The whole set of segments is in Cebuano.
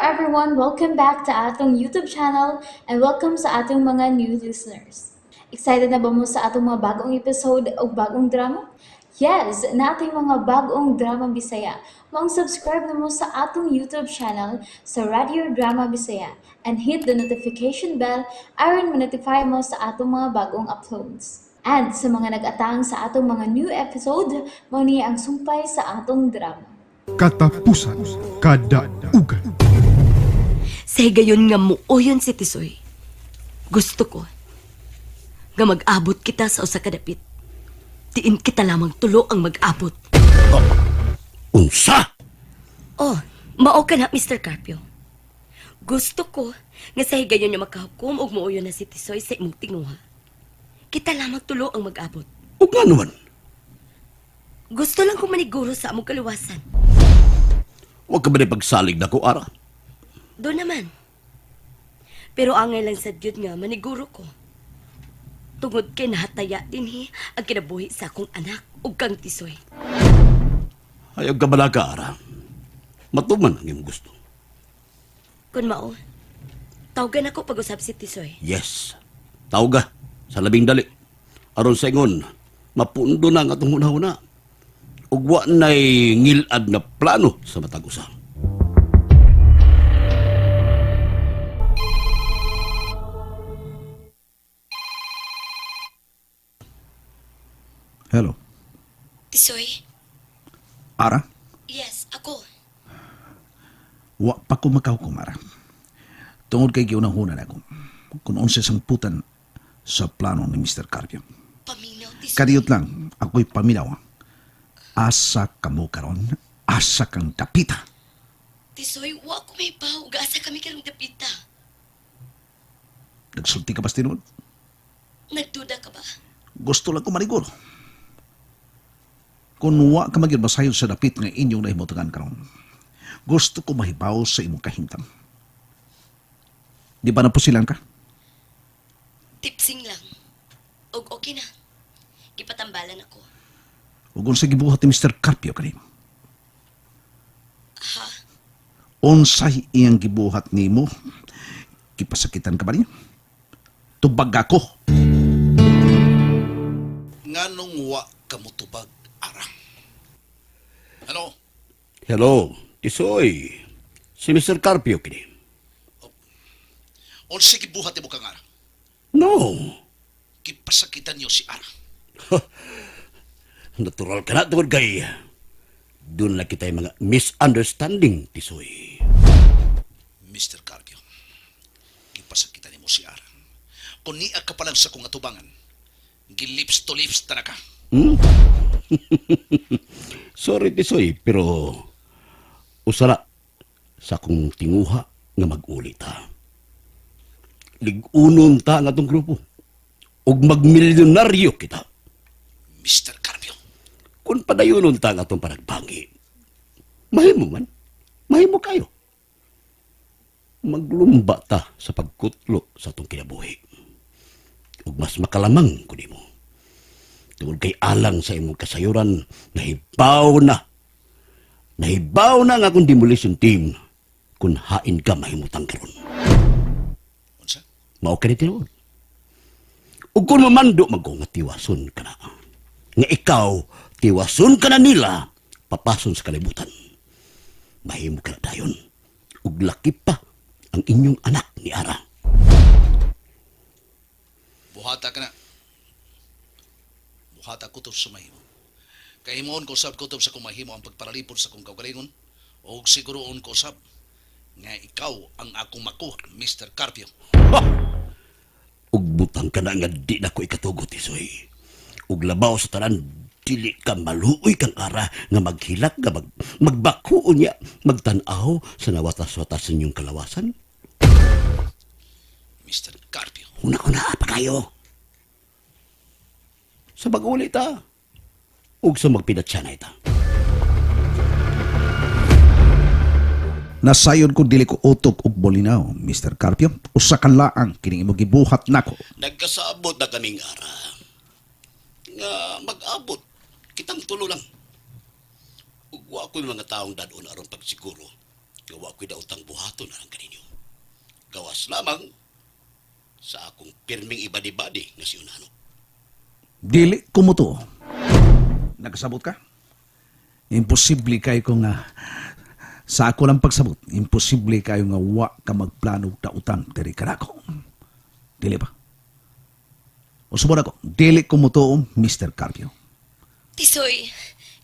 everyone! Welcome back to atong YouTube channel and welcome sa atong mga new listeners. Excited na ba mo sa atong mga bagong episode o bagong drama? Yes, nating mga bagong drama Bisaya. Maong subscribe na mo sa atong YouTube channel sa Radio Drama Bisaya and hit the notification bell aron ma-notify mo sa atong mga bagong uploads. And sa mga nag-atang sa atong mga new episode, mao ni ang sumpay sa atong drama. Katapusan Kadaugan. Sa higayon nga muuyon si Tisoy. Gusto ko nga mag-abot kita sa usa ka dapit. Diin kita lamang tulo ang mag-abot. Unsa? Oh, mao ka na, Mr. Carpio. Gusto ko nga sa higayon nga makahukom og muuyon na si Tisoy sa imong tinguha. Kita lamang tulo ang mag-abot. O nga naman? Gusto lang ko maniguro sa among kaluwasan. Huwag ka ba na pagsalig na ko, Ara? Doon naman. Pero angay lang sa Diyod nga maniguro ko. Tungod kay nahataya dinhi ang kinabuhi sa akong anak ug kang Tisoy. Ayaw ka bala ka, Ara. Matuman ang iyong gusto. Kun mao, tawagan ako pag-usap si Tisoy. Yes. Tawga, sa labing dali. Aron sa ingon, mapundo na ang atong hunahuna. Ug wa na'y ngilad na plano sa matag usa. Hello. Tisoy? Ara? Yes, ako. Wa pa ko makahukom, Ara. Tungod kay giunang-hunan ako. Kung unsa sangputan sa plano ni Mr. Carpio. Paminaw, Tisoy. Kadiyot lang, ako'y paminaw. Asa kamo karon, asa kang dapita. Tisoy, wa ko may baw. Gaasa kami karong dapita. Nagsulti ka ba sa tinuod? Nagduda ka ba? Gusto lang ko maniguro. Kung wa ka magyud masayon sa dapit nga inyong nahimutangan karon, gusto ko mahibaw sa imong kahimtang. Di ba napusilan ka? Tipsing lang. Og okay na. Gipatambalan ako. Ug unsa gibuhat ni Mr. Carpio kanimo? Ha? Unsay iyang gibuhat nimo? Gipasakitan ka ba niya? Tubag ako. Nganong wa ka motubag, Ara? Hello? Hello, Tisoy. Si Mr. Carpio kini. Unsa gibuhat nimo kang Ara? No. Gipasakitan niyo si Ara. Natural ka na tungod kay doon na kita mga misunderstanding, Tisoy. Mr. Carpio, gipasakitan nimo si Ara. Kung niya ka pa lang sa kong atubangan, gilips to lips ta na ka. Sorry, Tisoy, pero usara sa akong tinguha nga mag-ulit ta. Ligunon ta ang atong grupo. Ug magmilyonaryo kita. Mr. Carpio, Kung padayonon ta ang atong panagbangi, mahimo man, mahimo kayo. Maglumba ta sa pagkutlo sa atong kinabuhi. Ug mas makalamang ko nimo. Tungod kay alang sa imong kasayuran, nahibaw na. Nahibaw na ang akong demolition team kung hain ka mahimutang karon. Unsa? Mao ka ni tinuod. Ug kung mamando magko nga tiwason ka na. Nga ikaw, tiwason ka na nila, papason sa kalibutan. Mahimo ka na dayon. Ug laki pa ang inyong anak ni Ara. Buhata ka na. Buhata kutob sa mahimo. Kahimuon ko sab kutob sa kung mahimo ang pagparalipod sa kong kaugalingon og siguroon ko sab nga ikaw ang akong makuha, Mr. Carpio. Ha! Ug butang ka na nga di na ko ikatugot, Isoy. Ug labaw sa tanan, dili ka maluoy kang Ara nga maghilak nga magbakuon niya, magtan-aw sa nawatas-watas ninyong kalawasan. Mr. Carpio. Una-una pa kayo. Sa mag-uli ta. Ug sa magpinatsanay ta. Nasayon ko dili ko utok og bolinaw, Mr. Carpio. Usa ka laang kining imong gibuhat nako. Nagkasabot na kaming ara. Nga mag-abot. Kitang tulo lang. Ug wa ko'y mga taong dadon aron pagsiguro. Nga wa ko'y daotang buhaton alang kaninyo. Gawas lamang sa akong pirming ibadi-badi nga si Unano. Dili kumuto. Nakasabot ka? Imposible kayo kung sa ako lang pagsabot, imposible kayo nga wa ka magplano og dautan diri kanako. Dili ba? Usubod ako, dili kumutuo, Mr. Carpio. Tisoy,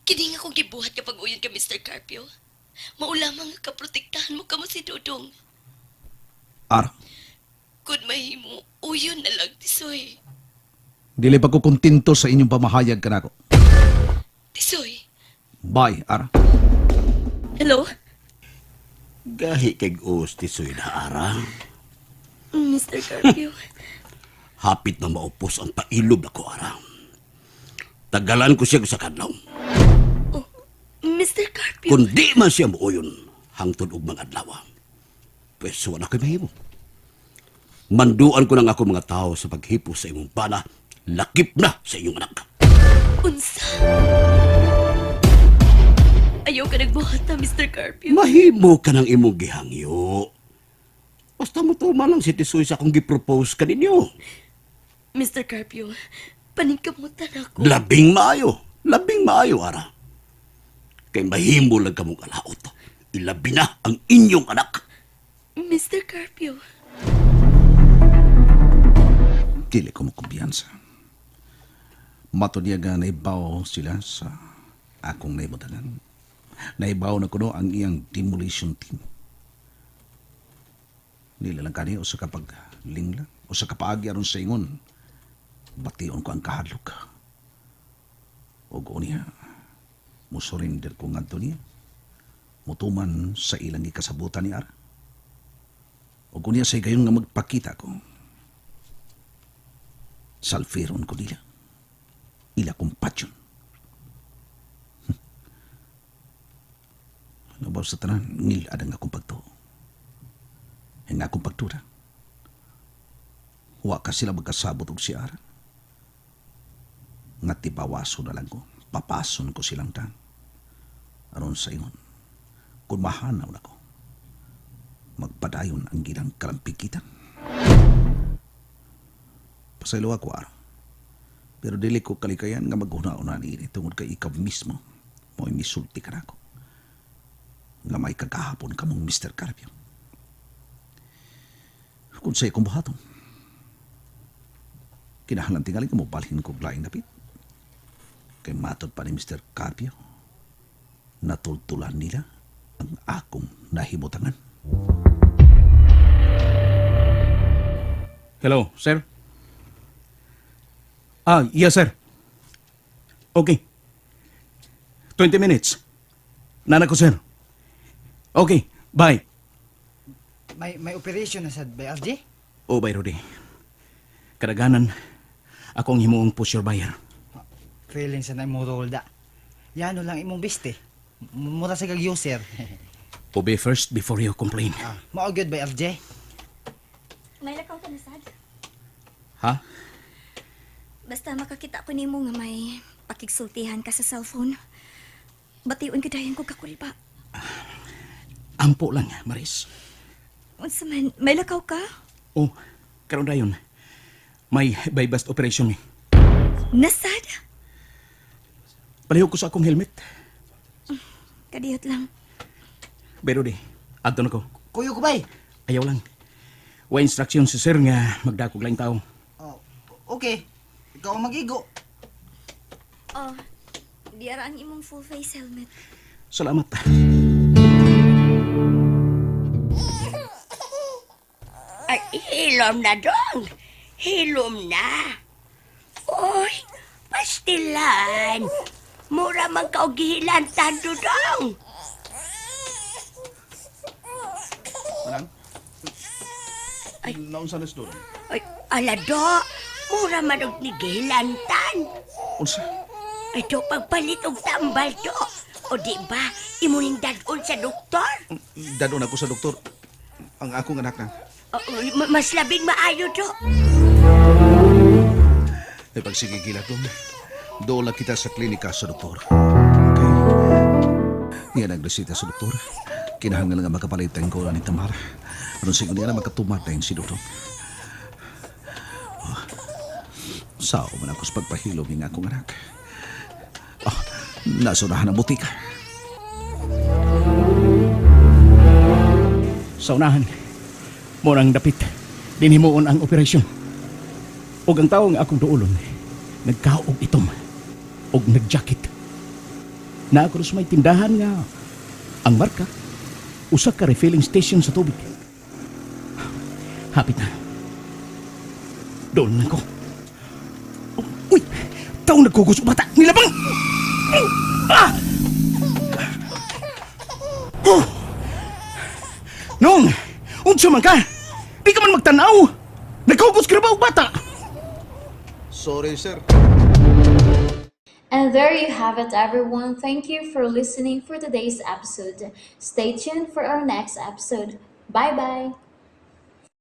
kini nga kong gibuhat kapag uyon ka, Mr. Carpio. Maulamang nga kaprotektahan mo kamo si Dudong. Ara, Kung mahimo, uyon na lang, Tisoy. dili pa ko kontento sa inyong pamahayag kanako. Tisoy. Bye, Ara. Hello? Gahi kay us tisoy na ara. Mr. Carpio. Hapit na maupos ang pailob nako ara. Tagalan ko siya sa kadlaw. Oh, Mr. Carpio. Kung di man siya muuyon, hangtod og mga adlaw. Pwes wala ko'y mahimo. Manduan ko lang ako mga tao sa paghipo sa imong bana, lakip na sa inyong anak. Unsa? Ayaw ka nagbuhat na, Mr. Carpio. Mahimo ka ng imong gihangyo. Basta mo tuma lang si Tisoy sa akong gipropose kaninyo. Mr. Carpio, paningkamutan ako. Labing maayo. Labing maayo, ara. Kay mahimo lang kamong alaot. Ilabi na ang inyong anak. Mr. Carpio. Dili ko makumpiyansa. Matod niya nga naibaw sila sa akong naibutangan. Naibaw na kuno ang iyang demolition team. Nila lang kani o sa kapag lingla o sa kapaagi aron sa ingon. Bation ko ang kahadlok. O niya, musurrender ko ngadto niya. Mutuman sa ilang gikasabutan ni Ara. O niya sa gayon nga magpakita ko salferon ko nila. Ila kong patyon. Ano ba sa tanan? Ngil adang akong pagtuo. Ang akong pagtura. Wa ka sila magkasabot og si Ara. Nga tibawaso na lang ko. Papason ko silang tan. Aron sa ingon. Kung mahanaw na ko, magpadayon ang ginang kalampikitan. Pasaylo ako araw. Pero dili ko kalikayan nga maghuna-una niini tungod kay ikaw mismo mo'y misulti ka nako. Nga may kagahapon ka mong Mr. Carpio. Kung sa'yo kong buhaton. Kinahanglan tingali ka mo balhin ko laing dapit. Kay matod pa ni Mr. Carpio, natultulan nila ang akong nahimutangan. Hello, sir. Ah, yes, sir. Okay. 20 minutes. Nana ko, sir. Okay, bye. May operation na sad ba, RJ? Oh, bye, Rudy. Kadaganan, ako ang himuong pusher buyer. Feeling sa na imong role da. Yano lang imong beste. Mura sa kag user. Obey first before you complain. Ah, mao gyud ba, RJ? May lakaw ka na sad. Ha? Basta makakita ko nimo nga may pakigsultihan ka sa cellphone. Bation ko dayon ko kakulba. Ampo lang, Maris. Unsa man, may lakaw ka? Oh, karon dayon. May bypass operation eh. Nasad? Palihog ko sa akong helmet. Kadiyot lang. Bye, Rudy. Adto na ko. Kuyo ko bay. Ayaw lang. Wa instruction si sir nga magdakog lang tao. Oh, okay. Ikaw ang magigo. Oh, di ara ang imong full face helmet. Salamat. Ay, hilom na dong. Hilom na. Uy, pastilan. Mura man ka og gihilantan dudong. Manang? Ay. Naunsa na si Dodong? Ay, ala do. Mura man og nigihilantan. Unsa? Ay, do pagpalit og tambal do. O di ba, imo ning dad-on sa doktor? Dadon ako sa doktor. Ang akong anak na. O, mas labing maayo do. Ay pagsige gila dong. Doon lang kita sa klinika sa doktor. Okay. Yan ang resita sa doktor. Kinahanglan nga makapalit tayong ko ni Tamara. Aron siguro niya na makatumad tayong si Dudong. Oh, sao man ako sa pagpahilom yung akong anak. Oh, nasunahan ang butika. Sa unahan, mo nang dapit. Dinhimuon ang operasyon. Og ang tawo nga akong duolon, nagkaog itom og nagjacket. Naa ko sa may tindahan nga ang marka usa ka refilling station sa tubig. Hapit na. Doon lang ko. Uy! Taong nagkugos bata! Nilabang! Ah! Oh! Nong! Unsa man ka? Di ka man magtanaw! Nagkugos ka na ba og bata? Sorry, sir. And there you have it, everyone. Thank you for listening for today's episode. Stay tuned for our next episode. Bye bye.